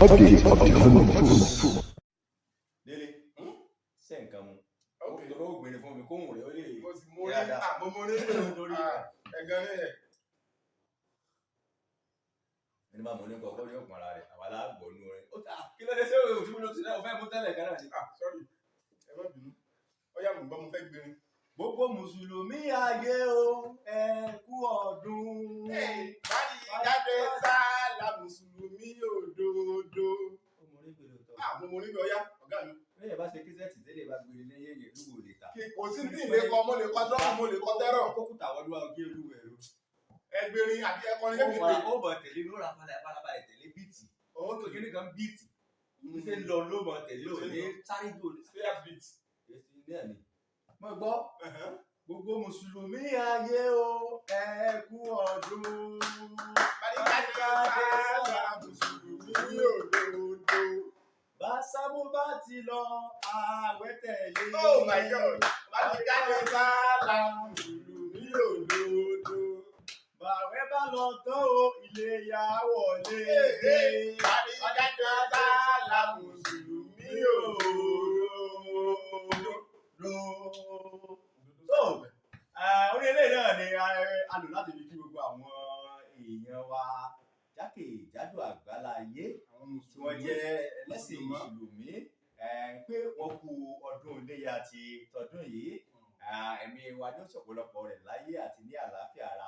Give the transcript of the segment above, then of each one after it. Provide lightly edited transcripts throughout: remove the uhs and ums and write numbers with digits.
Update of the moment. Délé, ṣe nǹkan mu. Ok. Torí ó gbèrè fún mi kóhùn rẹ̀ ó lè Mo sì mú orí dáadáa. Mo mú orí pé Torí ẹ̀gán ní ẹ̀. Ẹni bá mọ ní kọ̀ọ̀kan yóò pọn ara rẹ̀, àwa láàgbọ̀ nú rẹ̀. Ó ta kí ló dé sí òun tí mo lọ sí náà, ó fẹ́ mú tẹ́lẹ̀ kan náà ni. Ah, sorry, ẹ má bínú. Ọyá, mo gbọ́, mo fẹ́ gbérin. Gbogbo mùsùlùmí ayé o, ẹ kú ọdún. Báyìí jáde sálà mùsùlùmí òdodo. Ó mọ orí pẹ̀lú ọ̀tọ̀. Ah, mo mú orí pé ọyá, ọ̀gá mi. Bẹ́ẹ̀ bá ṣe kíṣẹ́ẹ̀tì tẹ́lẹ̀ bá gbére ní yẹ̀yẹ̀ lúwo lè ta. Kí kò sí tí ìlé kọ, mo lè kọ dọ́rọ̀, mo lè kọ tẹ́rọ̀. Kókùtà wọlé wa ojú olúwẹ̀ ro. Ẹgbẹ̀rin àbí ẹkọrin Ó kébì fara pé. ó bọ̀ tẹ̀lé ló ra farabalẹ̀ tẹ̀lé bíìtì. Ó Ó kìíní kan bíìtì. Bí ṣe ń lọ ló mọ̀ tẹ̀lé ò ní sáré jù ní. Ṣé àbít? Èsì náà ni. Mo gbọ́ gbogbo mùsùlùmí ayé o, ẹ kú ọdún. Báyìí jáde sálà mùsùlùmí òdodo. Básámú bá ti lọ, ààwẹ̀ tẹ̀lé. Oh my God! Báyìí jáde sálà mùsùlùmí òdodo. Bàwẹ̀ bá lọ tán o, iléyá wọlé dé. Báyìí jáde sálà mùsùlùmí òdodo. So, orí eléyìí náà ni a lò láti fi kí gbogbo àwọn èèyàn wa jákèjádò àgbáláyé tí wọ́n jẹ́ ẹlẹ́sìn mùsùlùmí pé wọ́n kú ọdún iléyá ti tọdún yìí. Ẹ̀mí wa ní ó ṣọ̀pọ̀lọpọ̀ rẹ̀ láyé àti ní àlàáfíà ara.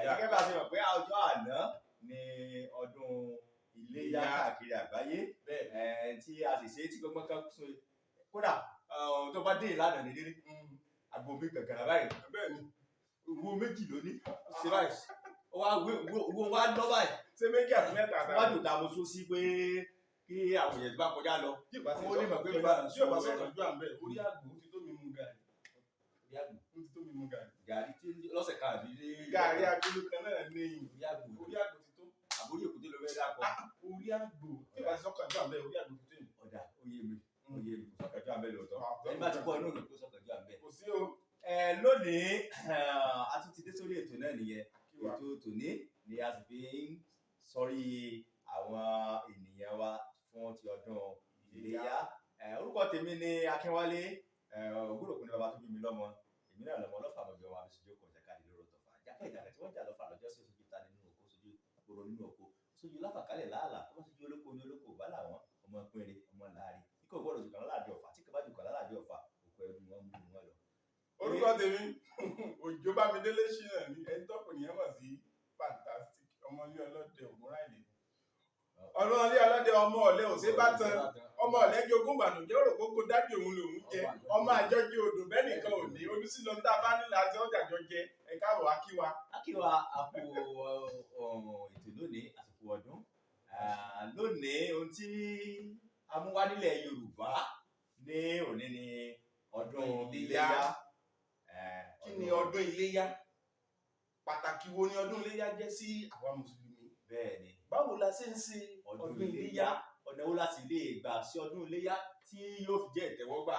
Gẹ́gẹ́ bá a ṣe mọ̀ pé ọjọ́ àná ni ọdún iléyá káàkiri àgbáyé, tí a sì ṣe tí gbọ́ngbọ́n kan sún kódà tó bá dé ìlànà ní délé àgbo mi gàgàrà báyìí. Bẹ́ẹ̀ni. Owó méjì ló ní ṣe báyìí, ó wá wé owó wá lọ báyìí. Ṣé méjì àti mẹ́ta àtàwọn? Wájú ta mo sún sí pé kí àwọn èèyàn tó bá kọjá lọ Tí ò bá sí ó lè mọ̀ pé mi bá ń tí ò bá sọ sọ̀tọ̀ ju à ń bẹ̀, orí àgbò ó ti tó mi mu gàrí. Orí àgbò? Ó ti tó mi mu gàrí. Gàrí tí lọ́sẹ̀ kan àbí ní Gàrí agolo kan náà ní Orí àgbò? Orí àgbò ti tó. Àbórí èkúté ló fẹ́ dàpọ̀. Ah, orí àgbò tí ò bá sí sọ́kàn ju à ń bẹ̀, orí àgbò ti tó mi. Ọ̀dà, oyè mi, oyè mi, kò sọ̀kànjú àbẹ̀ lóòótọ́. Ẹni bá ti kọ́ inú mi kò sọ̀kànjú àbẹ̀. Kò sí o. Ẹ lónìí, a tún ti dé sórí ètò náà nìyẹn. Kí wà? Ètò tòní ni a sì fi ń sọrí àwọn ènìyàn wa fún ti ọdún iléyá. Orúkọ tèmi ni Akínwálé Ògúròkun ní bàbá tó bí mi lọ́mọ. Èmi náà lọ́mọ ọlọ́fà mọ̀jọ wa àbí sojú ọkọ̀ ìjàkadì lóró tọ̀fà jákèjádò tí wọ́n jà lọ́fà lọ́jọ́ sí oṣù ta nínú oko, sojú koro nínú oko, sojú láfàkálẹ̀ láàlà tó bá sojú olóko ní olóko bá làwọn ọmọ pínrin ọmọ láàrin tí kò gbọ́dọ̀ jùkọ̀ láàdì ọ̀fà, tí kò bá jùkọ̀ láàdì ọ̀fà, òkú ẹrú ni wọ́n mú wọn lọ. Orúkọ tèmi Òjó Bámidélé Ṣínà ní ẹni tọ́pọ̀ nìyẹn mọ̀ sí Fantastic, ọmọ ilé ọlọ́dẹ Ògúnráìlè. Ọmọ ilé ọlọ́dẹ, ọmọ ọ̀lẹ ò ṣe bá tan, ọmọ ọ̀lẹ jogún ìbànújẹ́, òrò kókó dádì òun lòún jẹ, ọmọ àjọjẹ odò bẹ́ẹ̀ nìkan ò ní olùsílọ ní tá a bá nílò àti ọjà jọ jẹ. Ẹ káàbọ̀ wá kí wa. Akíwa àpò ètò lónìí, àsìkò ọdún. Lónìí, ohun tí a mú wá nílẹ̀ Yorùbá ní òní ni ọdún Iléyá. Iléyá. Kí ni ọdún iléyá? Pàtàkì wo ni ọdún iléyá jẹ́ sí àwa mùsùlùmí? Bẹ́ẹ̀ ni. Báwo la ṣe ń ṣe ọdún ọdún Iléyá? iléyá? Ọ̀nà wo láti lè gbà sí ọdún Iléyá tí yóò fi jẹ́ ìtẹ́wọ́gbà?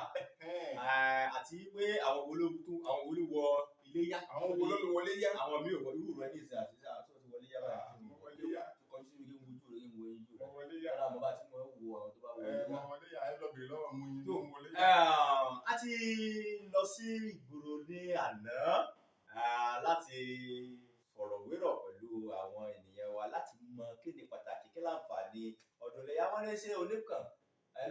Àti pé àwọn wo ló tún, àwọn wo ló wọ Iléyá? Àwọn wo ló wọlé yá? Àwọn míì ò wọ irú rẹ ní ìsìn àti ìsìn àti ìsìn wọlé yá báyìí. Mo wọlé yá. Kọjú sí mi kí n wojú rẹ, kí n wo eyín Mo rẹ. wọlé yá. Rárá, mo bá tí mo wo àwọn tó bá wọ Ẹ Iléyá. mo wọlé yá, ẹ lọ bèrè lọ́wọ́ mu yín. Tó. Mo wọlé yá. A ti lọ sí ìgboro ní àná láti fọ̀rọ̀wérọ̀ pẹ̀lú àwọn ènìyàn wa láti mọ kí ni pàtàkì, kí láǹfààní ọdún iléyá. Wọ́n ní ṣé oníkàn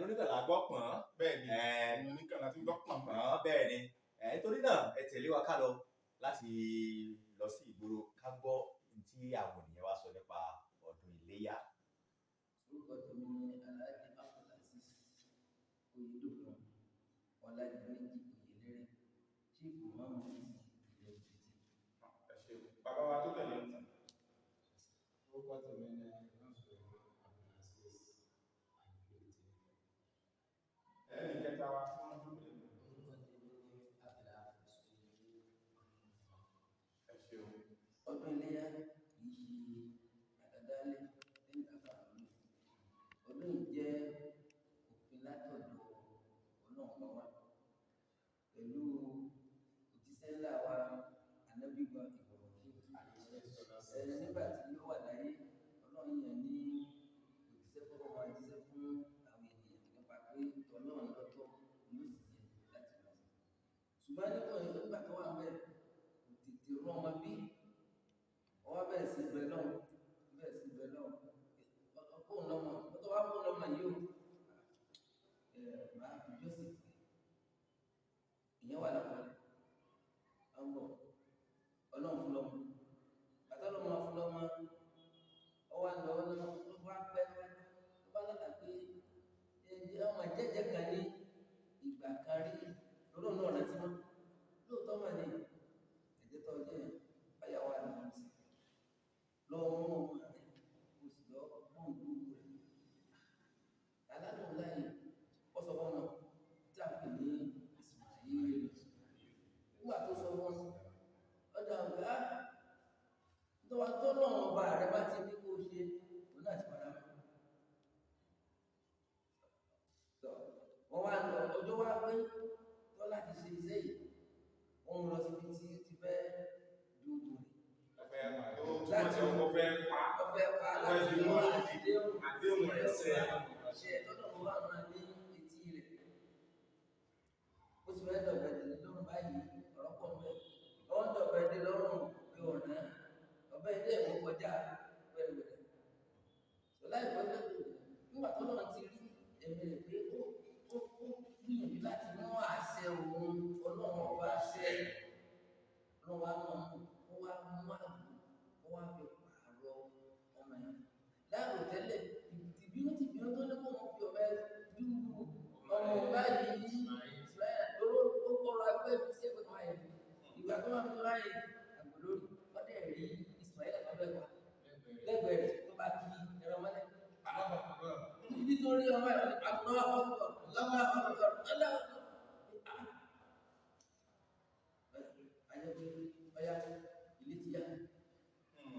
oníkàn là gbọ́ pọ̀n. Bẹ́ẹ̀ ni, ẹ̀yin oníkan láti gbọ́ pọ̀n. Pọ̀n, bẹ́ẹ̀ ni. Nítorí náà, ẹ tẹ̀lé wa ká lọ láti lọ sí ìgboro ká gbọ́ ohun tí àwọn ènìyàn wa sọ nípa ọdún iléyá. Orúkọ tèmi ni Alhaji Abdulaziz Oyedokun Ọládìméjì Oyelere, Chief Imam ti ilẹ̀ Èkìtì. Ẹ ṣeun. Bàbá wa tó tẹ̀lé ń tàn. Orúkọ tèmi ni Nasiru Abdulaziz Ayinde. Ẹnì kẹta wa tí wọ́n dúró lè. Orúkọ tèmi ni Abdulhafiz Oyelere. Ẹ ṣeun. Ọdún iléyá kì í ṣe àdádálẹ̀ lẹ́yìn kankan àmì. Ọdún yìí jẹ́ òfin látọ̀dọ̀ Ọlọ́run bá wa pẹ̀lú òjíṣẹ́ ńlá wa Ànábì wa Ibrahim. Nígbà tí ó wà láyé, Ọlọ́run yàn ní òjíṣẹ́ kọ́kọ́ máa Ṣùgbọ́n nígbà nígbà tó wà ńbẹ̀ kò tètè rán ọmọ bí ọwọ́ bẹ̀rẹ̀ sí bẹ̀ lọ́hùn bẹ̀rẹ̀ sí bẹ̀ lọ́hùn fóun lọ́mọ tó wá fóun lọ́mọ yìí o ẹ̀ máa fi jọ́sìn fún ìyẹn wà lápọ̀lẹ̀ ọmọ ọlọ́run fún lọ́mọ bàtà lọ́mọ fún lọ́mọ ọwọ́ àlọ́ ọlọ́run wá pẹ́ wá lọ́la pé ọmọ jẹ́jẹ́ kan ní ìgbà kan rí lọ́dọ̀ náà rántí mọ́ lóòótọ́ mà ní ẹ̀jẹ̀ tó jẹ́ báyà wà lọ́wọ́ sí lọ́wọ́ mú ọmọ rẹ̀ kó sì lọ́ mọ́ òun rẹ̀ aládùn láàyè ó sọ fún ọmọ tí a pè ní Ismail nígbà tó sọ fún ọjà ọ̀gá tó wà tó lọ́wọ́ ọba rẹ̀ bá ti ní kó ṣe òun náà ti padà mọ́ wọ́n wá lọ ọjọ́ wá pé tó láti ṣe iṣẹ́ yìí wọ́n lọ síbi tí ó ti fẹ́ dùgbò Ó túmọ̀ sí ọkọ̀ fẹ́ pa ọfẹ́ pa Ó fẹ́ láti fi mú mú àdéhùn àdéhùn rẹ̀ ṣẹ. ṣe tọ́lọ̀ wọn wà máa ní etí rẹ̀ ó sì fẹ́ dọ̀bẹ̀dẹ̀ lọ́rùn báyìí ọ̀rọ̀ pọ̀ mẹ́ ọ̀n dọ̀bẹ̀dẹ̀ lọ́rùn pé ọ̀nà ọ̀bẹ ilé ẹ̀kọ́ kọjá wẹ́rẹ́wẹ́rẹ́ tó láìpẹ́ lọ́dún nígbà tó lọ́run ti rí ẹ̀mí rẹ̀ pé ó ó ó gbìyànjú láti mú àṣẹ òun ọlọ́run ọba àṣẹ ọlọ́run wa mọ̀ ó wá mú àgbò ó wá fi pààrọ̀ ọmọ yẹn láàrò tẹ́lẹ̀ tìbínú tìbínú tó ní kó wọn fi ọ̀bẹ dúró ọmọ báyìí Ismail lóró ó kọ́ra ẹgbẹ́ mi sí ẹgbẹ́ kan ayẹ ìgbà tó máa fi tó láyè àgbò lórí wọ́n dẹ̀ rí Ismail àtọ́bẹ̀ pa lẹ́gbẹ̀ẹ́ rẹ̀ tó bá kí ẹran mọ́lẹ̀ ibi tó rí ọmọ ẹ̀ Allahu Akbar Allahu Akbar Allahu Akbar ayé pé ọya ilé ti yá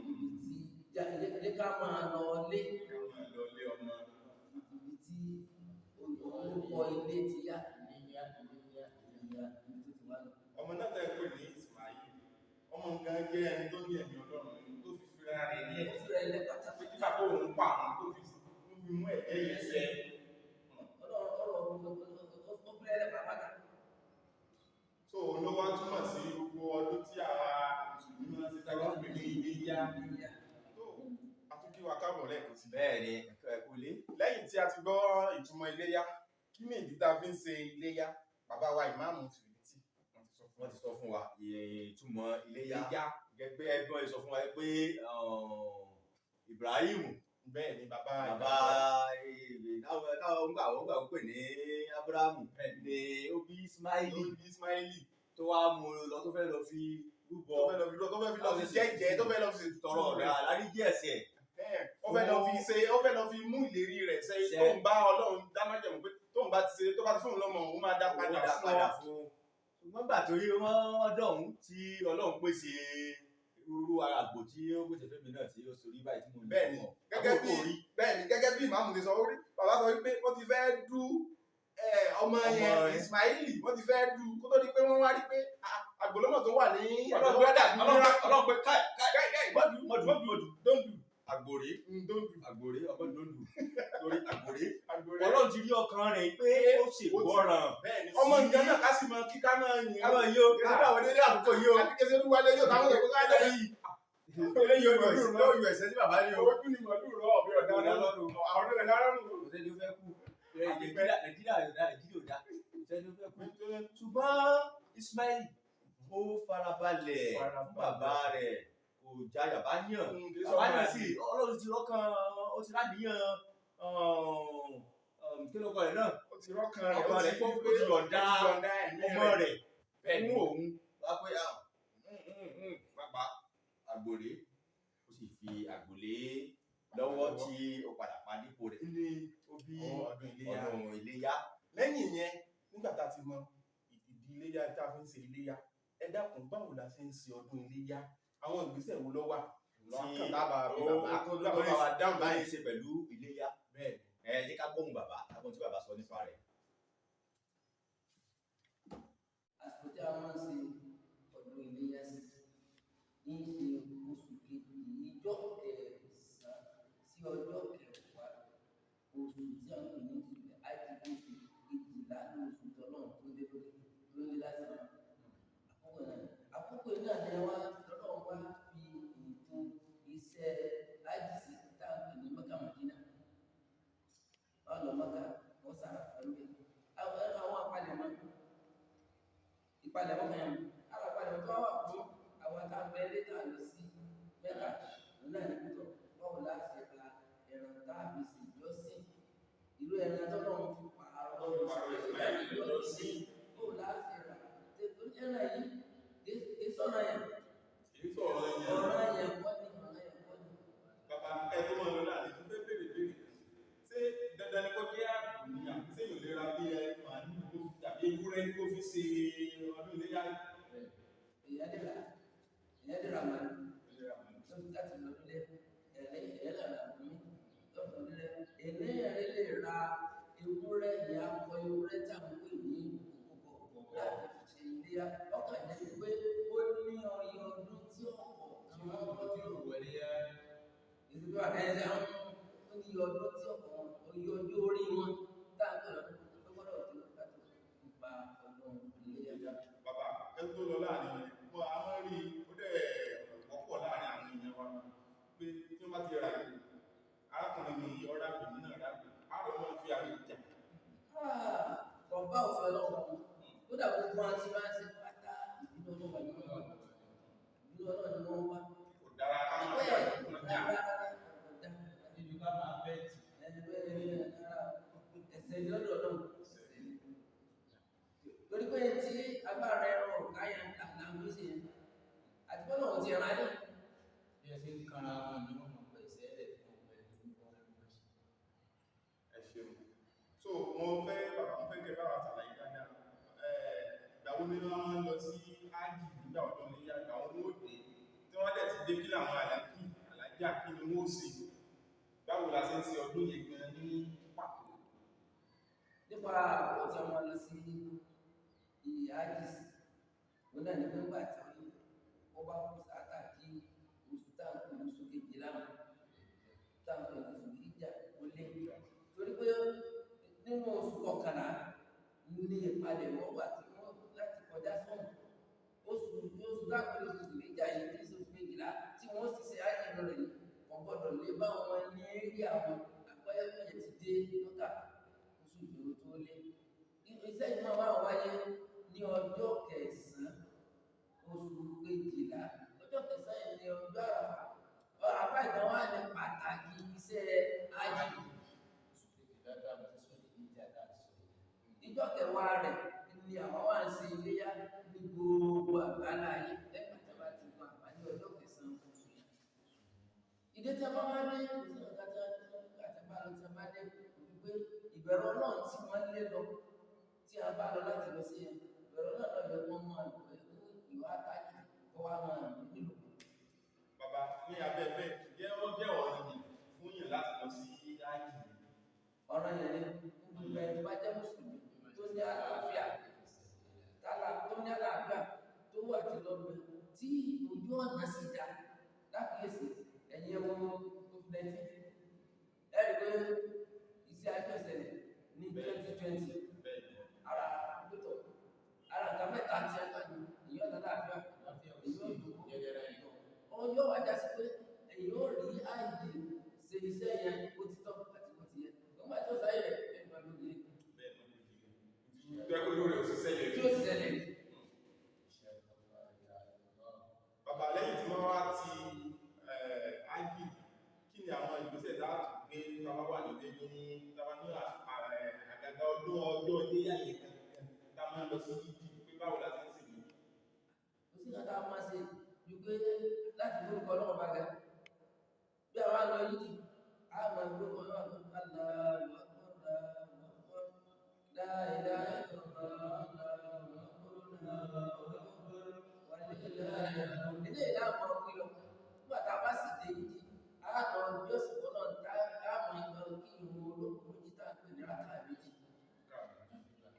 ibi tí ya ilé ká máa lọ lé Ká máa lọ lé ọmọ. ibi tí orúkọ ilé ti yá ìyá ibi tó ti wá lọ. Ọmọ náà tẹ́ pè ní Ismail. Ọmọ nǹkan jẹ́ ẹni tó ní ẹ̀mí Ọlọ́run nínú tó fi fira rẹ̀ ní Ó ẹ̀. fúnra ilé pátápátá. Pé kí bàbá òun pa àwọn tó fi tó fi mú ẹ̀jẹ̀ yẹn ṣẹ. Ọlọ́run ọ̀rọ̀ ó fúnra ilé pátápátá. So òun ló wá túmọ̀ sí gbogbo ọdún tí àwa Mùsùlùmí máa ń ṣe tá a bá pè ní Iléyá. Ìyá Tó a tún kí wa káàbọ̀ lẹ́ẹ̀kan sí. Bẹ́ẹ̀ ni ẹ̀kọ́ ẹ̀kú lé. Lẹ́yìn tí a ti gbọ́ ìtumọ̀ Iléyá, kí ni ìdí tá a fi ń ṣe Iléyá? Bàbá wa ìmáàmù Fìrìtì wọ́n ti sọ fún Wọ́n ti sọ fún wa ìtumọ̀ iléyá. Iléyá. Gẹ́gẹ́ bí wọ́n ti sọ fún wa pé Ibrahim Bẹ́ẹ̀ ni bàbá bàbá táwọn ń gbà wọ́n gbà wọ́n pè ní Abrahamu ni ó bí Ismaili ló bí Ismaili tó wá mú un lọ tó fẹ́ lọ fi rúbọ tó fẹ́ lọ fi tó fẹ́ fi lọ fi jẹ́jẹ́ tó fẹ́ lọ fi ṣe tọrọ ọ̀rẹ́ aláríjì ẹ̀ṣẹ̀. Bẹ́ẹ̀, ó fẹ́ lọ fi ṣe ó fẹ́ lọ fi mú ìlérí rẹ̀ ṣẹ Ṣẹ. tó ń bá Ọlọ́run dá májẹ̀mú pé tóun bá ti ṣe tó bá ti fóun lọ́mọ òun máa dá padà Ó dá fún padà ọ. fún un. Ṣùgbọ́n gbà tó yé wọ́n dọ̀hún tí Ọlọ́run pèsè irú ara àgbò tí ó pèsè fẹ́mi náà tí ó sorí báyìí tí mo ní Bẹ́ẹ̀ ni, fún ọ. gẹ́gẹ́ bí Àbúrò rí. bẹ́ẹ̀ ni gẹ́gẹ́ bí ìmáàmù ti sọ ó rí bàbá sọ wípé wọ́n ti fẹ́ dú ọmọ Ọmọ yẹn yẹn. Ismaili wọ́n ti fẹ́ dú kó tó di pé wọ́n wá rí pé àgbòlọ́mọ̀ tó wà ní Ọlọ́run wá dàbí Ọlọ́run pé káì káì káì káì mọ́dù mọ́dù mọ́dù don't do àgbòrí don't do àgbòrí ọmọ dòndù torí àgbòrí àgbòrè. Ọlọ́run ti rí ọkàn rẹ̀ pé ó ṣègbọràn. Bẹ́ẹ̀ ni ọmọ nǹkan náà ká sì mọ kíká náà yìn Káwọn yìí ó kí báwọn délé àkókò yìí ó. àti kẹsẹ̀ olúwalẹ̀ yóò táwọn ọ̀dọ́ ká jẹ́ yìí. Eléyìí ó yọ ẹ̀sẹ̀ sí bàbá yìí ó. Ojú ni màlúù rọ ọ̀bẹ ọ̀daràn lọ́rùn. Àwọn ọ̀daràn lọ́rùn. Kò sẹ́ni ó fẹ́ kú. Nàìjíríà Nàìjíríà ò dá Nàìjíríà ò dá. Kò sẹ́ni ó fẹ́ kú. Ṣùgbọ́n Ismail ó farabalẹ̀ fún bàbá rẹ̀ kò já yàbá yàn. Bàbá náà sì Ọlọ́run ti rọ́kàn ó ti rádìyàn kí ló kọ rẹ̀ náà Ó ti rọ́kàn rẹ̀, ọkàn rẹ̀ ó ó ti yọ̀ǹda yọ̀ǹda ẹ̀mí ọmọ rẹ̀ rẹ̀ fún òun. wá pé ah pápá àgbòrè ó sì fi àgbòlé lọ́wọ́ tí ó padà pa dípò rẹ̀ ní ó bí Ọdún Iléyá. ọdún Iléyá. Lẹ́yìn ìyẹn, nígbà tá a ti mọ ìdí Iléyá tá a fi ń ṣe Iléyá, ẹ dákun báwo la ṣe ń ṣe ọdún Iléyá? Àwọn ìgbésẹ̀ wo ló wà? Lọ́kàn tábà bí bàbá tó bàbá wa dáhùn báyìí báyìí. ṣe pẹ̀lú Iléyá. Bẹ́ẹ̀ ni. Ẹ jẹ́ ká gbóhùn bàbá ká gbóhùn tí bàbá sọ nípa rẹ̀. Àsìkò tí a máa ń ṣe ọdún Iléyá sí ní í ṣe oṣù kejì ìjọ kẹsàn-án sí ọjọ́ kẹwàá oṣù tí a ń pè ní oṣù ájì oṣù kejìlá ní oṣù tọ́lọ́run tó ń dé lókè tó ń dé láti náà. Ìpalẹ̀mọ́ kan yẹn, ara ìpalẹ̀mọ́ tó wà fún àwọn tá a bẹ létà lọ sí Mẹ́kà, òun náà ní pítọ̀, báwo la ṣe ra ẹran tá a fi ṣe ìjọsìn? Irú ẹran tó lọ́run fi pààrọ̀ ìjọsìn, báwo la ṣe rà? Ẹran yìí, kì í sọ̀rọ̀ yẹn. Kì í sọ̀rọ̀ yẹn. Ọ̀rọ̀ yẹn kọ́ ni, ọ̀rọ̀ yẹn kọ́ ni. Bàbá ẹ tó máa lọ láàrin, mo fẹ́ béèrè béèrè. Ṣé dandan ni kó jẹ́ àgbò ní àbí ṣé èèyàn lè ra bí ẹ màálù kó fi tàbí ewúrẹ́ kó fi ṣe ọdún iléyá? Èèyàn lè ra, èèyàn lè ra màálù láti lọ nílé, èèyàn lè ra màálù lọ́dún nílé. Èèyàn lè ra ewúrẹ́, ìyá akọ ewúrẹ́ tí a ń pè ní òkòkò láti fi ṣe iléyá. Ọkàn jẹ́ pé ó ní ọyẹ ọdún tí ọ̀pọ̀ kan wọ́n gbọ́dọ̀ wọlé yá. Ìdúró àdáyé àwọn ó ní ọdún tí ọ̀pọ̀ oyè ọjọ́ orí wọn tá a gbọ́dọ̀ tó gbọ́dọ̀ tó láti gba ọdún iléyá. Bàbá ẹ tó lọ láàrin yẹn, mo a máa ń rí ó dẹ̀ wọ́pọ̀ láàrin àwọn èèyàn wa pé tí wọ́n bá ti ra ìlú, arákùnrin mi yìí ọ̀rá mi náà rà, á lọ máa fi àwọn ìjà. Ọba òfin ọlọ́run kódà gbogbo àwọn tí máa ń ṣe pátá ìbínú ọlọ́run ni wọ́n wá. Ìbínú ọlọ́run ni wọ́n wá. Kò dára ká máa fi Bẹ́ẹ̀ àwọn ìjà. rárá rárá kò dáa. Níbi ká máa bẹ́ẹ̀tì. Ẹsẹ̀ ní ọ̀dọ̀ náà. Torí pé tí agbára ẹran ọ̀gá yẹn là ń gbèsè yẹn. Àti bọ́lá òun ti ẹran alẹ́. Bí ẹ ṣe ń kanra wọn ni wọ́n mọ̀ pé ìṣẹ́lẹ̀ fún ọmọ ẹni tó ń bọ́ wọn. Ẹ ṣeun. So mo fẹ́ bàbá mo fẹ́ kẹ́ bá wa ṣàlàyé dáadáa. Ìgbà wo ni wọ́n máa ń lọ sí ájì nígbà ọdún iléyá? Ìgbà wo ni wọ́n dé? Tí wọ́n dẹ̀ ti dé kí làwọn àlàkì àlàjá kí ni wọ́n ó ṣe? Báwo la ṣe ń ṣe ọdún yẹn gan ní pàtó? Nípa àkókò tí wọ́n lọ sí ìyá ájì, òun náà ní pé nígbà tí wọ́n bá kú sáátà kí oṣù táǹkì oṣù kejìlá táǹkì oṣù ìjà ó lé. Torí pé nínú oṣù kọkànlá ní ìpalẹ̀mọ́ wà tí wọ́n láti kọjá sọ́hùn. Oṣù oṣù táǹkì oṣù ìjà yìí tí oṣù kejìlá tí wọ́n sì ṣe ájì lọ rẹ̀ yìí kò gbọ́dọ̀ lé bá wọn ní rí àwọn àgbáyé yẹn ti dé lọ́kà oṣù ìlú tó lé. Iṣẹ́ yìí máa wá wáyé ní ọjọ́ kẹsàn-án oṣù kejìlá. Ọjọ́ kẹsàn-án yìí ni ọjọ́ àràfà. Àràfà ìtàn wá ní pàtàkì iṣẹ́ ájì. Oṣù kejìlá tá a mọ̀ sí sọ́ọ̀dì ìjà tá a sọ yìí. Ìjọ kẹwàá rẹ̀ ni àwọn wá ń ṣe iléyá ní gbogbo àgbáńlá ayé lẹ́gbàá tí a bá ti gba àǹfààní ọjọ́ kẹsàn-án oṣù yẹn. Ìdí tí a bá wá dé kò sí nǹkan tí a nígbà tí a bá lọ tí a bá dé kò ní pé ìbẹ̀rù Ọlọ́run tí wọ́n lé lọ tí a bá lọ láti lọ sí yẹn ìbẹ̀rù Ọlọ́run lọ yẹ wọ́n máa lò pé ìwà àtàjù kó wá máa lò nílò. Bàbá ní abẹ́ bẹ́ẹ̀ jẹ́ ó jẹ́ ọ̀ràn yẹn fún yàn láti lọ sí ájì. Ọ̀ràn yẹn ni gbogbo ẹni tó bá jẹ́ mùsùlùmí tó ní àlàáfíà tálà tó ní àlàáfíà tó wà tí lọ́gbẹ́ tí ojú ọ̀nà sì dá lákìyèsí ẹ̀yin ẹ̀wọ̀n COVID-19 ẹ rí i pé iṣẹ́ ajé ọ̀sẹ̀lẹ̀ ní 2020 Bẹ́ẹ̀ ni. ara gbẹ́tọ̀ ara nǹkan mẹ́ta tí a kà ní èyí ọ̀nà àlàáfíà Àlàáfíà ò èyí sí ò dùn jẹjẹrẹ yìí. ọjọ́ wa já sí pé èyí ò rí àyè ṣe iṣẹ́ yẹn bó ti tọ́ àti bó ti yẹ nígbà tí ó sáyé rẹ̀ ẹ̀ máa lóye Bẹ́ẹ̀ ni. Ìjọba olórí ò sì ṣẹlẹ̀ tí rí. ó sì ṣẹlẹ̀ rí. Bàbá lẹ́yìn tí wọ́n wá ti ájì, kí ni àwọn ìgbésẹ̀ tá a tún gbé tá a bá wà nílé ní tá a bá ní àgàgà ọdún ọjọ́ iléyá yẹn gangan tá a máa ń lọ sí yídì pé báwo la ṣe ń sìn ní. Kò sí nǹkan tá a máa ṣe ju pé láti lórúkọ ọlọ́run bá ga bí àwa lọ yídì a máa gbórúkọ ọlọ́run bá Allahu Akbar Allahu Akbar la ilaha illallah Allahu Akbar Allahu Akbar walillahil hamd. Ilé ìlà máa wí lọ nígbà tá a bá sì dé yídì a lọ jọ́sìn fọlọ́run tá a máa lọ kí ìrun olóko méjì tá a pè ní rákà méjì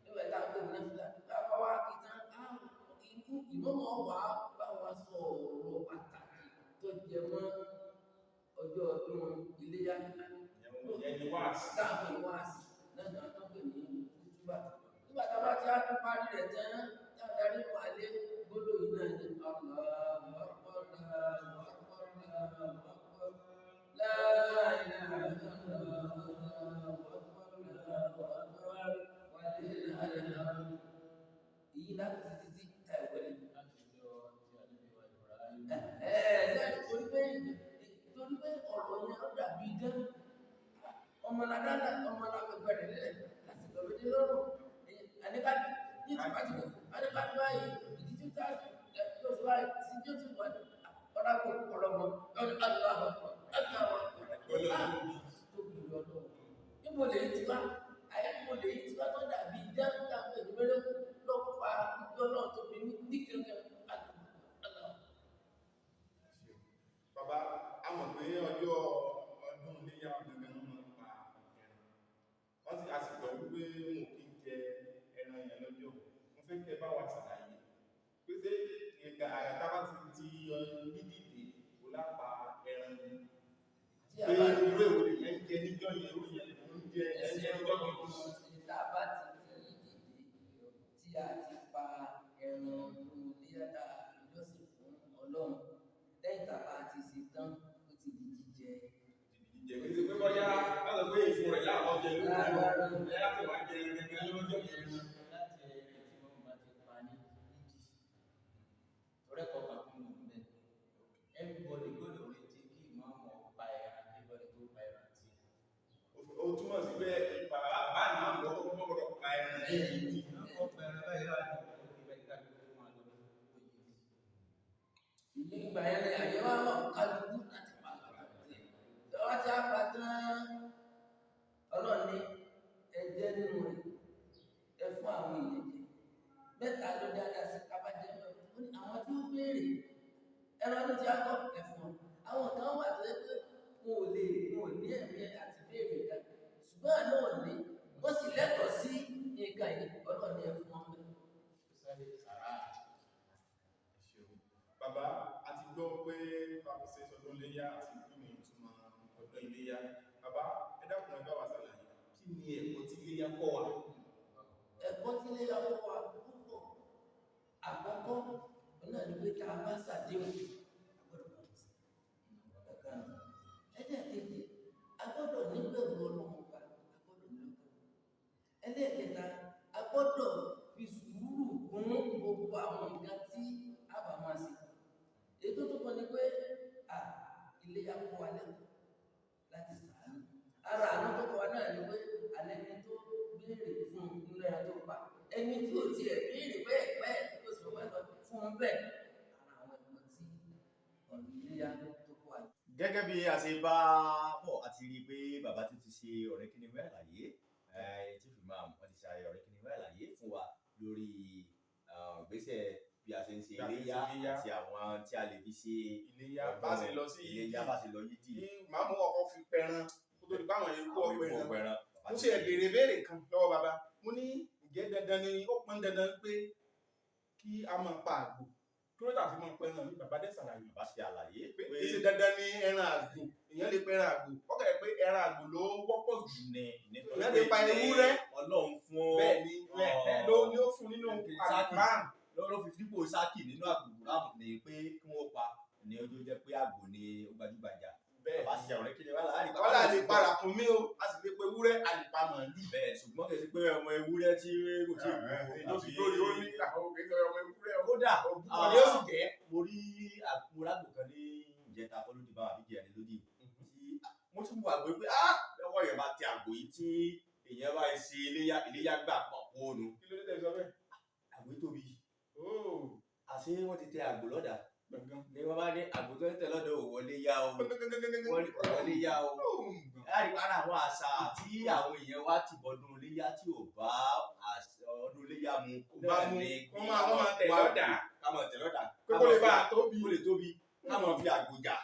nígbà tá a pè ní náfìlà bá a bá wá kí tán á ikú ìmọ̀mọ̀ wà bá wa sọ ọ̀rọ̀ pàtàkì tó jẹ mọ́ ọjọ́ ọdún iléyá Ìyẹn ni wáàsí. táàpù ní wáàsí náà ní wọ́n pè ní kútúbà nígbà tá a bá ti á tún parí rẹ̀ tán tá a darí wà lé gbólóyìn náà ní Allahu Akbar Allahu Akbar Allahu Akbar la ilaha illallah Allahu Akbar Allahu Akbar walillahil hamd. Èyí láti títí tá ìwọlé. Láti jọ ti ànábì wa Ibrahim. Torí pé torí pé ọ̀rọ̀ yẹn ó dàbí idán. Ọmọládàlà ọmọlágbẹgbẹ rẹ lẹ láti lọ lóde lọ́rùn. Àníkàdé ní tìpátìkù àníkàdé báyìí ìdí tí tá lóṣù báyìí sí tí ó ti wà ọ̀rọ̀ ọ̀rọ̀mọ ọ̀rọ̀ aláwọ̀ aláwọ̀ tóbi lọ́dọ̀. Níbo lèyí ti wá? Àyè níbo lèyí ti wá tó dàbí idán táwọn ènìyàn mẹ́rẹ́kù lọ́pàá gbígbọ́ náà tóbi ní kankan aláwọ̀. Bàbá, a mọ̀ pé ọjọ́ ọdún iléyá gangan ló máa ń pa ẹran. Wọ́n sì a sì gbọ́ wípé wọn ò kí ń jẹ ẹran yẹn lọ́jọ́. Mo fẹ́ kẹ́ ẹ bá wa ṣàlàyé pé ṣé ìgbà àyàtá bá ti ti dídìde kó lápá ẹran yẹn. Tí a Pé bá irú èwo lèyẹn ń jẹ níjọ́ yẹn, irú yẹn lè ń jẹ ẹsẹ̀ ẹ̀jẹ̀ níjọ́ kejì. Tá a bá ti ti dìde tí a ti pa ẹran ọdún iléyá tá a fi jọ́sìn fún Ọlọ́run, lẹ́yìn tá a bá ti ṣe tán, ó ti di jíjẹ. Jíjẹ kì í ṣe pé bóyá láti pé ìfun rẹ̀ láwọn jẹ lórí ẹ̀ láti wá jẹ gẹ́gẹ́ lọ́jọ́ yẹn. Láti ẹni tí wọ́n bá ti pa ní ìdí. Torí ẹ̀kọ́ kan fún mi bẹ́ẹ̀. Everybody gbọ́dọ̀ retí kí ìmáàmù pa ẹran, everybody tó pa ẹran tiẹ̀. Ó túmọ̀ sí pé bàbá bàbá náà lọ́kọ́ gbọ́dọ̀ pa ẹran yìí. Ìmáàmù pa ẹran báyìí wà ní òkú ibẹ̀ kí kálukú tó máa lọ ní òjijì. Ìní ìgbà yẹn ni àyè wá wà kálukú láti pa àpàtì. Lọ́wọ́ tí a pa tán, Ọlọ́run ní ẹ jẹ nínú rẹ̀, ẹ fún àwọn èèyàn jẹ. Mẹ́ta ló dáadáa sí kábàjẹ́ lọ. Ó ní àwọn tí ó béèrè ẹran ló ti á kọ́ ẹ fún wọn. Àwọn kan wà tó yẹ pé wọn ò lè wọn ò ní ẹ̀mí àti béèrè kan. Ṣùgbọ́n àná ò ní, wọ́n sì lẹ́tọ̀ọ́ sí nǹkan yìí, Ọlọ́run ní ẹ fún wọn bẹ́ẹ̀. Sáré sàrà. Bàbá, a ti gbọ́ pé bàbá ṣe sọdún iléyá àti kí ni ìtumọ̀ ọdún iléyá. Bàbá, ẹ dákun ẹ bá wa ṣàlàyé kí ni ẹ̀kọ́ tí iléyá kọ́ wa? Ẹ̀kọ́ tí ilé ọkọ wa púpọ̀. Àkọ́kọ́, òun náà ni pé tá a bá ṣàdéhùn, a gbọ́dọ̀ bá ti ọ̀kan nù. Ẹlẹ́ẹ̀kejì, a gbọ́dọ̀ níbẹ̀rù Ọlọ́run ọba, a gbọ́dọ̀ ní lọ́kàn. Ẹlẹ́ẹ̀kẹta, a gbọ́dọ̀ fi sùúrù kún gbogbo àwọn nǹkan tí a bá máa ṣe. Èyí tó tún kàn ni pé à iléyá kọ́ wa lẹ́kọ̀ọ́ láti ṣàánú. Ara àánú tó kọ́ wa náà ni pé alẹ́ ni tó béèrè fún un nínú ẹran tó pa. Ẹni tí ò tiẹ̀ béèrè bẹ́ẹ̀ bẹ́ẹ̀ tó sì wọ́n lọ fún un bẹ́ẹ̀. Ara àwọn ẹ̀kọ́ tí ọ̀rọ̀ iléyá tó kọ́ wa. Gẹ́gẹ́ bí a ṣe bá bọ̀, a ti rí i pé bàbá tó ti ṣe ọ̀rẹ́ kíni wẹ́ àlàyé, Chief Imam wọ́n ti ṣe ọ̀rẹ́ kíni wẹ́ àlàyé fún wa lórí ìgbésẹ̀ bí a ṣe ń ṣe Bí a ṣe ń ṣe iléyá iléyá. àti àwọn tí a lè fi ṣe Iléyá bá ṣe lọ sí iléyá bá ṣe lọ yídì. Kí màmú ọkọ fi pẹran kó tó di báwọn yẹn kó Àwọn ọpẹ ikú ẹran. ọpẹ ẹran. Bàbá Mo ti ṣe béèrè béèrè kan lọ́wọ́ bàbá. Mo ní ǹjẹ́ dandan ni ó pọn dandan pé kí a máa pa àgbò. Kí ló dà sí máa pẹran ní bàbá dẹ̀ ṣàlàyé. Bàbá ṣe àlàyé Pé pé kì í ṣe dandan ni ẹran àgbò, èèyàn lè pẹran àgbò. Ó kàn jẹ́ pé ẹran àgbò ló wọ́pọ̀ jù. ní nítorí Èèyàn lè pa ewúrẹ́. Ọlọ́run fún Bẹ́ẹ̀ ni ló ní ó fún nínú Sáàkì. Àlùkùránì. Ló fi dípò sáàkì nínú àkùránì ni pé kí wọ́n pa ní ojú jẹ́ pé àgbò ni ó gbajúgbajà. Bẹ́ẹ̀ Bàbá ṣe ọ̀rẹ́ kíni wá láàrin. wọ́n là lè pa ràkúnmí o, a sì lè pa ewúrẹ́, a lè pa màálù. Bẹ́ẹ̀, ṣùgbọ́n kì í ṣe pé ọmọ ewúrẹ́ tí kò tí ì Èyí tó ti gbórí ó ní àwọn òkè sọ ọmọ ewúrẹ́ o. Kódà Òbúkọ ni ó sì jẹ́. Mo rí àkúrágbò kan ní ìjẹta kọ́ lódì báwa àbíjẹ ẹni lódì tí mo tún wo àgbo yìí pé ah lọ́wọ́ èèyàn bá tẹ àgbo yìí tí èèyàn bá ṣe iléyá iléyá gbà pọ̀ kóònù. Kí ló dé tẹ̀ sọ bẹ́ẹ̀? Àgbo yìí tóbi. Óò, Àṣé wọ́n ti tẹ àgbo lọ́dà gbọ̀ngàn. ni wọ́n bá ní àgbo tó ń tẹ lọ́dọ̀ ò wọlé yá o, wọ́n ní kò wọlé yá o. Láti ara àwọn àṣà tí àwọn èèyàn wá ti bọdún iléyá tí ò bá ọdún iléyá mu Kò bá mu, náà ni wọ́n máa tẹ̀ lọ́dà. Ká máa tẹ̀ lọ́dà. Pé kó lè bá a tóbi. Kó lè tóbi, ká máa fi àgbò jà.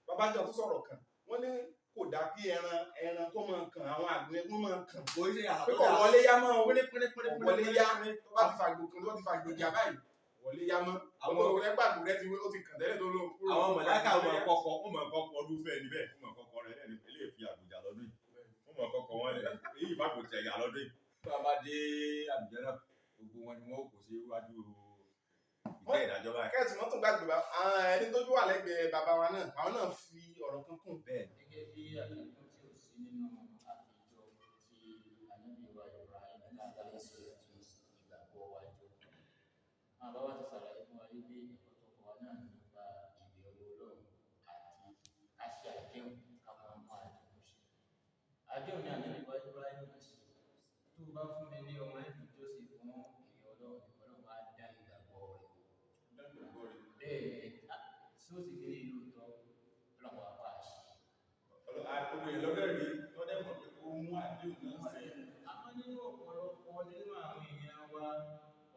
Bàbá jọ tó sọ̀rọ̀ kan, wọ́n ní kò dá kí ẹran ẹran kó máa kàn àwọn àgbò yẹn kó máa kàn. Kò í ṣe àṣà Pé tó kò dáa. wọlé yá mọ́ o. Pínrín pínrín pínrín Kò wọlé yá. pínrín. Tó bá ti fàgbò kan, tó bá ti fàgbò jà báyìí, wọlé yá mọ́. Àwọn ọ̀rẹ́ gbàgbó rẹ ti ó ti kàn tẹ́lẹ̀ tó ló. Àwọn mọ̀láka mọ̀ kọ́kọ́, wọ́n mọ̀ kọ́kọ́ olúfẹ́ níbẹ̀, wọ́n mọ̀ kọ́kọ́ rẹ̀ lẹ́nu eléyìí fi àgbòjà lọ́dún yìí, wọ́n mọ̀ kọ́kọ́ wọn lẹ̀ èyí ìfàgbò tẹ̀ yà lọ́dún yìí. Bí a bá dé àbújá náà, gbogbo wọn ni wọn kò sí iwájú ìtẹ́ ìdájọ́ báyìí. Kẹ́ẹ̀tì mọ́tò gbàgbé bá àwọn ẹni tó wà lẹ́gbẹ̀ẹ́ bàbá wa náà, àwọn náà fi ọ̀rọ̀ kan kún. Bẹ́ẹ̀ ni. Gẹ́gẹ́ bí àfikún tí ó sí nínú àfijọ́ tí ànábì wa Ibrahim alayhi salatu ìgbàgbọ́ wa jọ. náà nípa ìbẹ̀rù Ọlọ́run àti ká ṣe àdéhùn, ká máa mú àdéhùn ṣe. Àdéhùn ní ànábì wa Ibrahim ṣe. Tó bá fún mi ní ọmọ ẹ̀mí jọ́sìn fún èrè Ọlọ́run, Ọlọ́run á dá ìgbàgbọ́ rẹ̀ wò. Bẹ́ẹ̀ ni, tí ó sì kéré lóòótọ́, Ọlọ́run á pa àṣẹ. Gbogbo èèyàn lọ́dẹ̀ rí lọ́dẹ̀ mọ̀ pé ó mú àdéhùn náà ṣẹ. Àmọ́ nínú ọ̀pọ̀lọpọ̀ nínú àwọn èèyàn wa,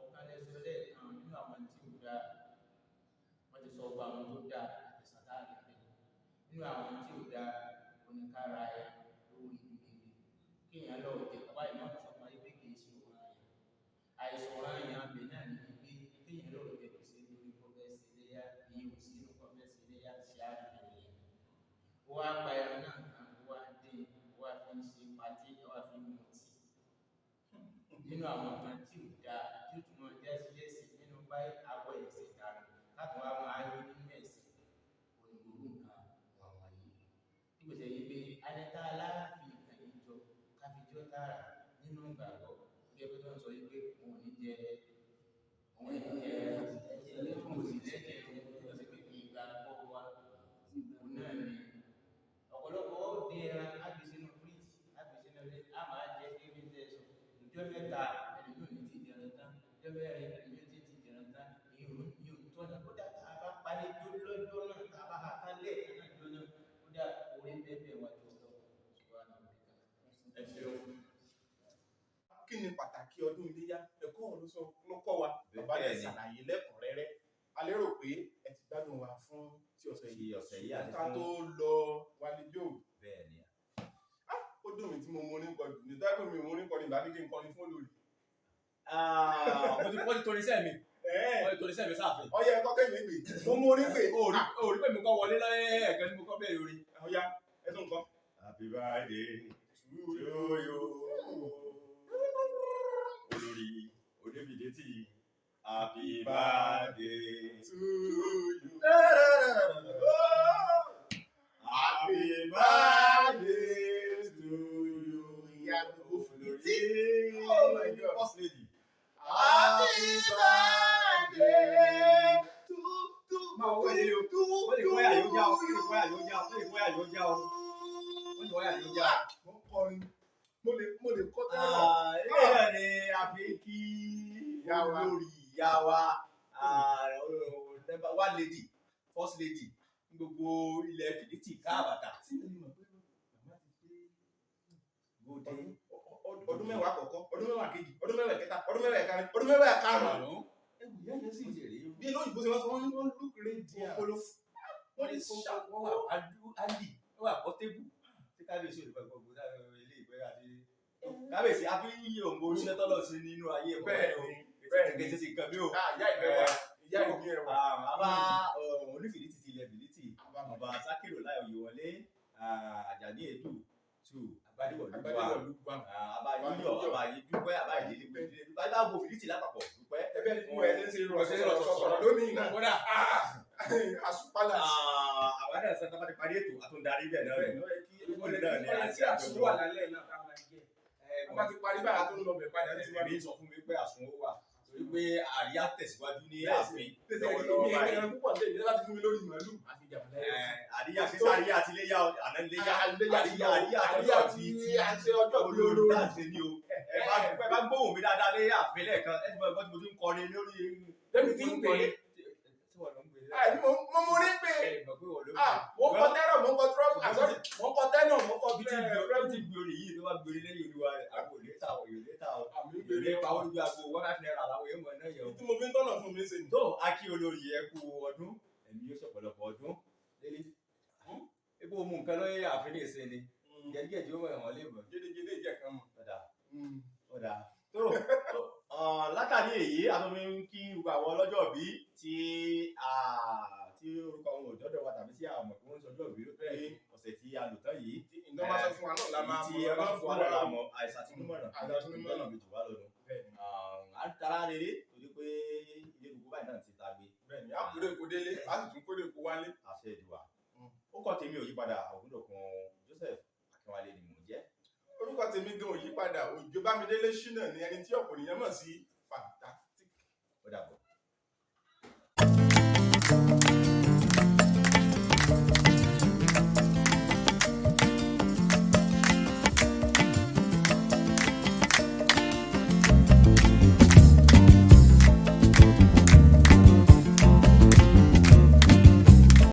ọ̀kan lẹ́sọ lẹ́ẹ̀kan nínú àwọn tí ò dáa, wọ́n ti sọ ọgbà àwọn tó dáa àti sàtáàlì bẹ́ẹ̀. Nínú àwọn tí ò dáa, oníkára ẹ lórí gidigidi. Kéèyàn lọ jẹ bàbá ìmọ̀ sọ fún ayé pé kì í ṣe ọ̀ràn yẹn. Àìsàn ọ̀ràn yẹn abẹ náà ní pé kéèyàn lọ jẹ gbèsè lórí kọfẹ́sì iléyà, ìyẹn ò sínú kọfẹ́sì iléyà ṣe àdúgbò yẹn. Ó wá pa ẹran náà kan, ó wá dín, ó wá fi ń ṣe patí, ó wá fi ń mutí. Nínú àwọn nǹkan tí ò dáa, tí ó tún máa já sí ẹ̀sìn nínú báyìí awọ ẹ̀sìn dànù, láti wá máa yọ nínú ẹ̀sìn, onígbòrú nǹkan wọ̀nyí. Bí kò ṣe yí pé anita aláàfin nǹkan yìí jọ, ká fi jọ tààrà nínú ìgbàgbọ́. Gẹ́gẹ́ bí wọ́n sọ yí pé òun ò ní jẹ, òun ò ní jẹ, òun ò sì lẹ́jẹ̀, ó sì pé ìgbàgbọ́ wa, òun náà ni. Ọ̀pọ̀lọpọ̀ ó dín ẹran, á gbé sínú fíríjì, á gbé sínú ilé, á máa jẹ kí bí tẹ́ sọ. Ìjọ́ mẹ́ta ẹlòmíì ò ní tí ì jẹun tán, ìjọ́ mẹ́rin ẹlòmíì ò tí ì jẹun tán, ìyẹn ò tọ̀nà. Kódà tá a bá parí jó lọ́jọ́ náà, tá a bá ha tán lẹ́ẹ̀kan náà jọ náà, kódà orí ń bẹ́ẹ̀ bẹ́ẹ̀ wájú Ọlọ́run. Subhana rabbika. Ẹ ṣeun. Kí ni pàtàkì ọdún iléyá? Ẹ̀kọ́ wo ló sọ ló kọ́ wa? Bàbá lè Bẹ́ẹ̀ni. ṣàlàyé lẹ́kùnrẹ́rẹ́. A lérò pé ẹ ti gbádùn wa fún ti ọ̀sẹ̀ Ti yìí. ọ̀sẹ̀ yìí àti Ká fún tó lọ Wálé Joe. Bẹ́ẹ̀ ni. Ó dùn mí tí mo mú orin kọ jù ní táìpù mi mú orin kọ ní ìbá ní kí n kọrin fún olórí. Mo ti wọ́n ti torí iṣẹ́ mi, wọ́n ti torí iṣẹ́ mi sáàfin. Ọyẹ ẹ̀kọ́ kẹ́mi pè, mo mú orin pè. Orí pé mi kọ́ wọlé lẹ́ẹ̀kan tí mo kọ́ bẹ̀rẹ̀ orin. Ọya ẹ tún kọ́. Happy birthday to you. Olórí Onífìdétì, happy birthday To you. Happy birthday to you. Ìyá gbogbo Olórí Oh my God. First lady. Happy birthday to to Máa wọ ilé o. to Wọ́n lè kọ́ yà yóò já o. Wọ́n lè kọ́ yà yóò já o. Wọ́n lè kọ́ yà yóò já o. Wọ́n lè kọ́ yà yóò já o. Mo ń kọrin. Mo lè kọ́ tẹ́lọ̀. Ilé náà ni a fi ń kí Ìyá wa. olórí ìyá wa, number one lady, first lady ní gbogbo ilẹ̀ Fìdítì káàbàtà. Tí mi mọ̀ pé màmá ti pé Gòdè. ọdún mẹ́wàá àkọ́kọ́, ọdún mẹ́wàá kejì, ọdún mẹ́wàá kẹta, ọdún mẹ́wàá kẹrin, ọdún mẹ́wàá karùn-ún. Ẹ̀wù ìyá yẹn sì bí olóyìnbó ṣe wọ́n sọ wọ́n look radiant. Wọ́n ní wọ́n wà áńdì, wọ́n wà pọ́tébù. Tí kábíyèsí ò lè gbọ́ ilé ìgbẹ́ àti kábíyèsí a fi ń yí òǹgbò oríṣẹ́ tọ́lọ̀ sí nínú ayé ẹ̀ Bẹ́ẹ̀ni, bẹ́ẹ̀ni. kẹ̀kẹ́ ti nǹkan bí o. Ah, ìyá ìbẹ́ wa, ìyá ìbí ẹ̀ wà. Àbá onífìdítì ti ilẹ̀ Fìdítì, ọba Sákìrò Láyọ̀ Oyèwọlé, Àjàní Èdù tù Agbádéwọ̀lú wa. Agbádéwọ̀lú wa. Àbá Yíyọ̀, àbá Yídúpẹ́, àbá Ìdílé Ìdílé Dúpẹ́, àbá gbogbo Fìdítì lápapọ̀ dúpẹ́. Ẹbẹ́ ni mo ẹ̀ ṣe ń ṣe rọ̀ṣọ̀ lónìí náà. Kódà Àsùpálà. àwọn náà sọ tá bá ti parí ètò àtúndarí bẹ́ẹ̀ náà Bẹ́ẹ̀ rẹ̀. ni ó yẹ kí Olè náà ni àti tí àsùn wà lálẹ́ náà ká máa jẹ. Wọ́n bá ti parí báyà tó ń lọ bẹ̀ padà ti wá. Èmi sọ fún mi pé àsun ó wà torí pé àríyá tẹ̀síwájú ní Bẹ́ẹ̀ ààfin Tẹ̀sẹ̀ lọ́wọ́lọ́wọ́ èmi báyìí. ẹran púpọ̀ lé mi láti fún mi lórí màálù. Àfi jàmùlẹ̀. Àríyá sísá àríyá àti iléyá àná iléyá Àríyá àríyá àríyá àríyá àti ti àti ọjọ́ bí olórí olórí. dáǹsẹ̀ ni o. Ẹ bá gbóhùn mi dáadáa lé ààfin lẹ́ẹ̀kan ẹ ti mọ ẹgbọ́n tí mo ti ń kọrin lórí. Tẹ́mi ti ń pè é. Tí wọ́n lọ ń pè é. Àìní mo mú rí pé Ẹ mọ̀ pé wọ́n ló ń pè é. ah mo ń kọ tẹ́rọ̀ mo ń kọ trọ́fù àsọ́rí mo ń kọ tẹ́nọ̀ mo ń kọ Bí ti bẹ́ẹ̀ gbé orí yìí tó bá gbé orí lẹ́yìn olúwa rẹ̀ àgbo ò lè ta ò yóò lè ta ò. Àmì ń Yóò lè gbèrè pa olúwa àgbo ₦15 làwọn èèyàn mọ̀ náà yẹn o. tí mo fi ń tọ́nà fún mi ṣe nì. Tó a kí olórí ẹ kú ọdún, ẹ̀mí yóò ṣọ̀pọ̀lọpọ̀ ọdún. Lélí epo mu nǹkan lóye ààfin ní ìsinmi gẹ̀dígẹ̀dí ó mọ̀ ẹ̀wọ̀n lè mọ̀. Gédégédé ìjẹ́ kan mọ̀. Ọ̀dà ọ̀dà tó látàrí èyí a tún fi ń kí gbogbo àwọn ọlọ́jọ́ bí tí tí orúkọ wọn ò dọ́dọ̀ wa tàbí tí a mọ̀ pé wọ́n ń sọjọ́ bí ní ọ̀sẹ̀ tí a lò tán yìí. Ìjọba bá sọ fún wa náà la máa tí mọ̀ ẹ bá ọ́ fún wa náà la mọ̀ àìsàn àti mímọ̀ràn Àìsàn àti mímọ̀ràn. lọ́nà méjì wá lọ́nu. Bẹ́ẹ̀ni. À ń tara rere torí pé ilé gbogbo báyìí náà ti ta gbé. Bẹ́ẹ̀ni, a kúrò Èkó délé, a sì tún kúrò Èkó wálé. Àṣẹ ìdùwà. Ó kọ́ tèmi ò yípadà, Ògúndòkun Joseph Akínwálé ni mò ń jẹ́. Orúkọ tèmi gan ò yípadà, Òjó Bámidélé Ṣínà ni ẹni tí ọ̀pọ̀ ènìyàn mọ̀ sí